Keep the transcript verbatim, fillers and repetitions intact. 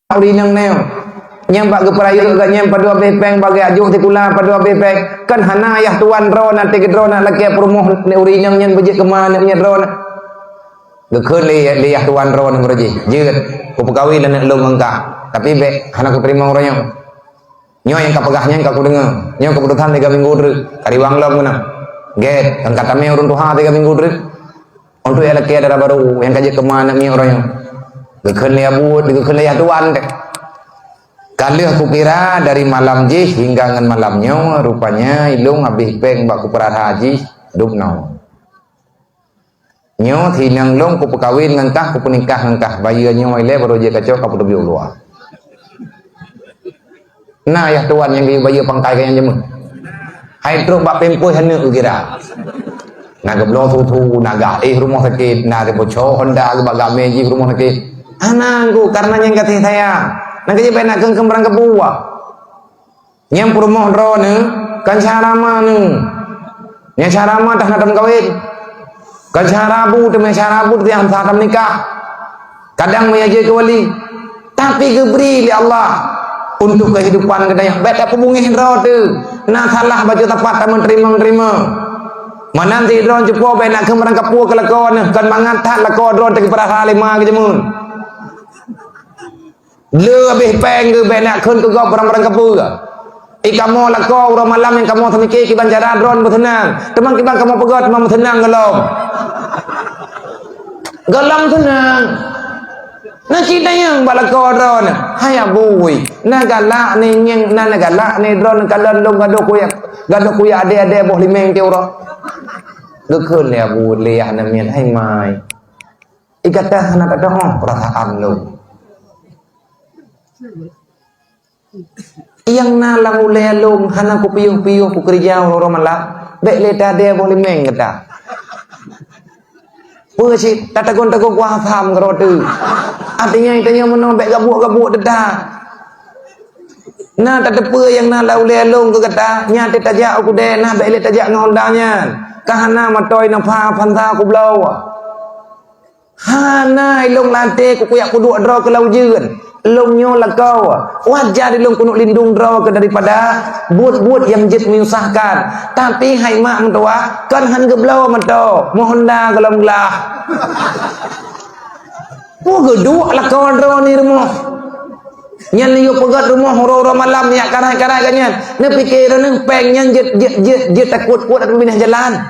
Ureueng inong nyoe. Nyang bak geupeurayeuk geuh nyan padub abéh péng, bak geujoh sikula padub abéh péng. Kan hana ayah tuan droeneuh, até keu droeneuh lakée peurumoh ureueng inong nyan beujeuet keu ma aneuk nyan droeneuh. Geukheun lé, lé ayah tuan droeneuh meureuji, "Jeuet, kupeukawen aneuk lôn ngon kah. Tapi bék hana kuteurimong uroe nyoe. Nyoe nyang kapeugah nyan ka kudeungoe. Nyoe keuputosan tiga minggu treuk. Kariwang lom keunoe. Gét, kan katamé ureueng tuha tiga minggu treuk." Untuk nyang lakée dara barô nyang ka jeuet keu ma aneuk miet uroe nyoe. Geukheun lé abu, geukheun lé ayah tuan teuh. Ka lheueh kukira dari malam jih hingga ngon malam nyoe, rupanya ilôn habéh péng bak kupeurara jih dub noe. Nyoe si inong lôn kupeukawen ngon kah, kupeunikah ngon kah, bayeue nyoe ilée barô jeuet kacok ka peuteubiet u luwa. Na ayah tuan nyang geuyue bayeue pangkai keu nyang jameun. Hai trok bak pampers aneuk kira. Na geubloe susu, na geuéh rumoh sakét, na geuboco Honda bak game jih rumoh sakét. Hana, Teungku, karena nyang gaséh sayang. Na geujeuet bék na kheun-kheun barang geubuah. Nyang peurumoh droeneuh kan syara ma neuh. Nyang syara ma teuh na tameukawen. Kan syara bu, teuma syara bu teuh nyang sah tameunikah. Kadang meuajeue keu wali. Tapi geubri lé Allah untuk kehidupan geutanyoe. Bék tapeubungéh droe teuh. Na salah bacut sapat tameuteurimong-teurimong. Meunan sidroe cupo bék na kheun barang kapeue keu lakoe neuh, kon mangat that lakoe droe teuh geupeurasa lé ma geujameun. Le habéh péng geuh bék na kheun keu gob barang-barang kapeue. I kamoe lakoe uroe malam nyang kamoe seumiké kiban cara droe meuseunang. Teuma kiban kamoe peugah teuma meuseunang gohlom. Gohlom seunang. Na cit tanyong bak lakoe droeneuh, "Hai abui, na galak ni nyang na, na galak ni droeneuh kalon lôn gadoh kuyak, gadoh kuyak adé-adé boh limeng tiep uroe?" Geukheun lé abu lé ayah aneuk miet, "Hai mai, i gata hana tatu'oh peurasaan lôn." Nyang na lam ulée lôn hana kupiôh-piôh kukeureuja uroe malam, bék lé tadée boh limeng gata. Peue cit tatagong-tagong kuah asam keudroe teuh. Artinya, tanyoe meunoe bék gabuek-gabuek teuta. Na tateupeue nyang na lam ulée lôn keu gata, nyan teuh tajak u keudée, na bék lé tajak ngon Honda nyan. Ka hana matoi na pha-, phansa kubloe. Hana ilôn lam até kukuyak kuduek droe keu lam ujeuen. Lôn nyoe lakoe, wajar ilôn keuneuk lindong droe keu daripada buet-buet nyang jeuet menyusahkan. Tapi hai mak meutuwah, kon han geubloe meuto, meuhonda gohlom glah. Peue geuduek lakoe droe ni rumoh? Nyan liyue peugét rumoh uroe-uroe malam nyak karai-karai geuh nyan. Neupike droeneuh péng nyan jeuet, jeuet, jeuet, jeuet takot-kot ateueh binéh jalan.